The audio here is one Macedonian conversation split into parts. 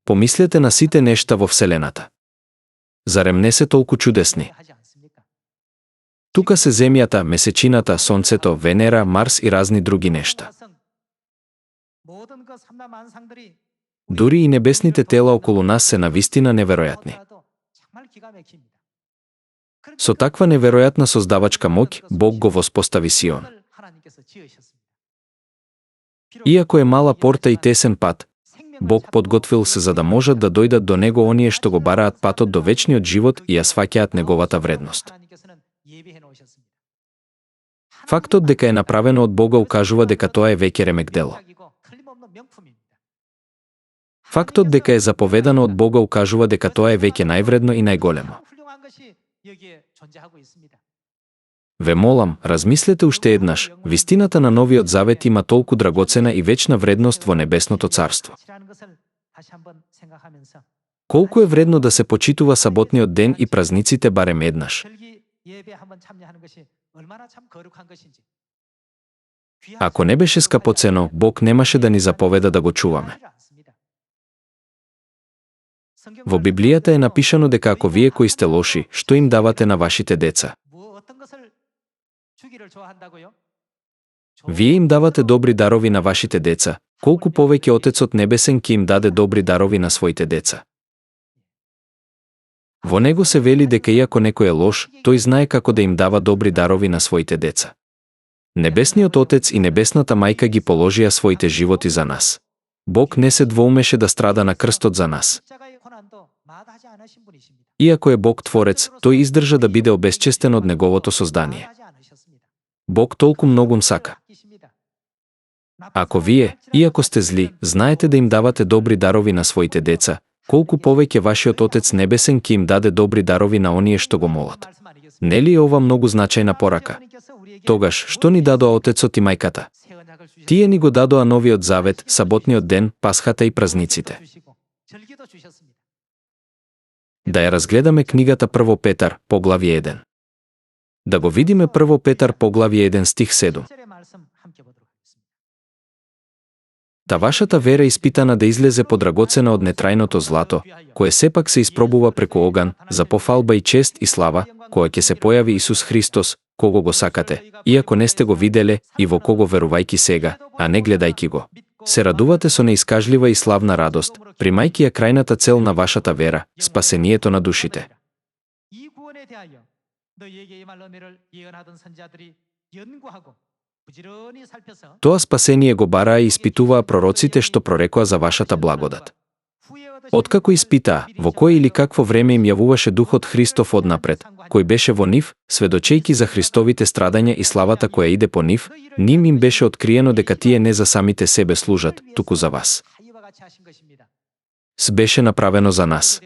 Помислете на сите нешта во Вселената. Зарем не се толку чудесни? Тука се земјата, месечината, сонцето, Венера, Марс и разни други нешта. Дури и небесните тела околу нас се навистина неверојатни. Со таква неверојатна создавачка моќ, Бог го воспостави Сион. Иако е мала порта и тесен пат, Бог подготвил се за да можат да дојдат до него оние што го бараат патот до вечниот живот и ја сваќаат неговата вредност. Фактот дека е направено од Бога укажува дека тоа е веќе ремек дело. Фактот дека е заповедано од Бога укажува дека тоа е веќе највредно и најголемо. Ве молам, размислете уште еднаш, вистината на Новиот Завет има толку драгоцена и вечна вредност во небесното царство. Колку е вредно да се почитува саботниот ден и празниците барем еднаш. Ако не беше скапоцено, Бог немаше да ни заповеда да го чуваме. Во Библијата е напишано дека ако вие кои сте лоши, што им давате на вашите деца? Вие им давате добри дарови на вашите деца, колку повеќе Отецот Небесен ќе им даде добри дарови на своите деца. Во него се вели дека иако некој е лош, тој знае како да им дава добри дарови на своите деца. Небесниот Отец и Небесната Мајка ги положија своите животи за нас. Бог не се двоумеше да страда на крстот за нас. Иако е Бог Творец, тој издржа да биде обесчестен од неговото создание. Бог толку многу сака. Ако вие, иако сте зли, знаете да им давате добри дарови на своите деца, колку повеќе вашиот Отец Небесен ќе им даде добри дарови на оние што го молат. Нели е ова многу значајна порака? Тогаш, што ни дадоа Отецот и Мајката? Тие ни го дадоа Новиот Завет, саботниот ден, Пасхата и празниците. Да ја разгледаме книгата Прво Петар, поглави 1. Да го видиме Прво Петар, поглави 1, стих 7. Та вашата вера испитана да излезе подрагоцена од нетрајното злато, кое сепак се испробува преку оган, за пофалба и чест и слава, која ќе се појави Исус Христос, кого го сакате, иако не сте го виделе и во кого верувајки сега, а не гледајки го. Се радувате со неискажлива и славна радост, примајки ја крајната цел на вашата вера, спасението на душите. Тоа спасение го бараа и испитуваа пророците што прорекоа за вашата благодат. Откако испитаа, во кое или какво време им јавуваше Духот Христов однапред, кој беше во нив, сведочејки за Христовите страдања и славата која иде по нив, ним им беше откриено дека тие не за самите себе служат, туку за вас. Беше направено за нас.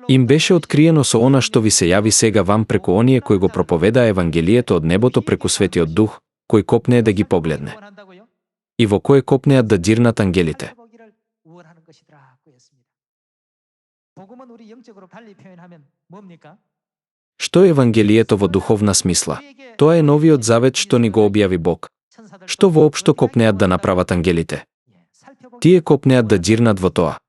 Им беше откриено со она што ви се јави сега вам преку оние кои го проповедаа Евангелието од небото преку Светиот Дух, кој копнее да ги погледне. И во кое копнеат да дирнат ангелите. Што е Евангелието во духовна смисла? Тоа е Новиот Завет што ни го објави Бог. Што воопшто копнеат да направат ангелите? Тие копнеат да дирнат во тоа.